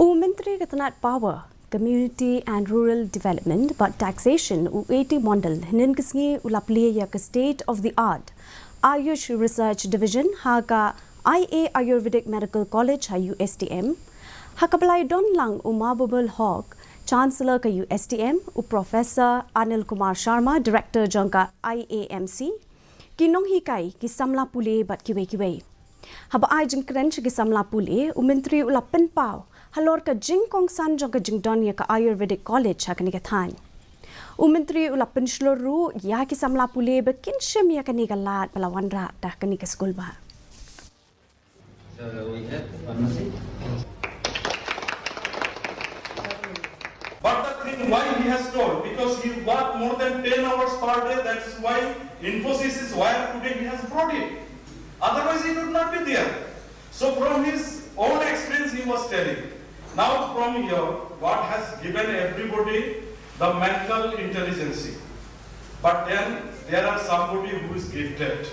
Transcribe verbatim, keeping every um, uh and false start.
U Myntri ka tnat Power, Community and Rural Development bad Taxation, u A T Mondal, hynnin ka sngi u la plie ïa ka State of the Art Ayush Research Division ha ka I A Ayurvedic Medical College ha U S T M. Ha kaba la ïadon lang u Mahbubul Hoque, Chancellor ka U S T M, u Professor Anil Kumar Sharma, Director jong ka I A M C, ki nonghikai, ki samla pule bad kiwei kiwei. Haba ai jingkren sha ki samla pule, u Myntri u la pynpaw halor ka jingkongsan jong ka jingdon ïa ka Ayurvedic College ha kane ka thaiñ. U Myntri u la pynshlur ruh ïa ki samla pule ba kin shim ïa kane ka lad ba la wanrah da kane ka skulbah. So we have pharmacy. But the thing why he has told, because he worked more than ten hours per day, that is why Infosys is where today he has brought it. Otherwise, he would not be there. So from his own experience, he was telling. Now from here, God has given everybody the mental intelligence. But then there are somebody who is gifted.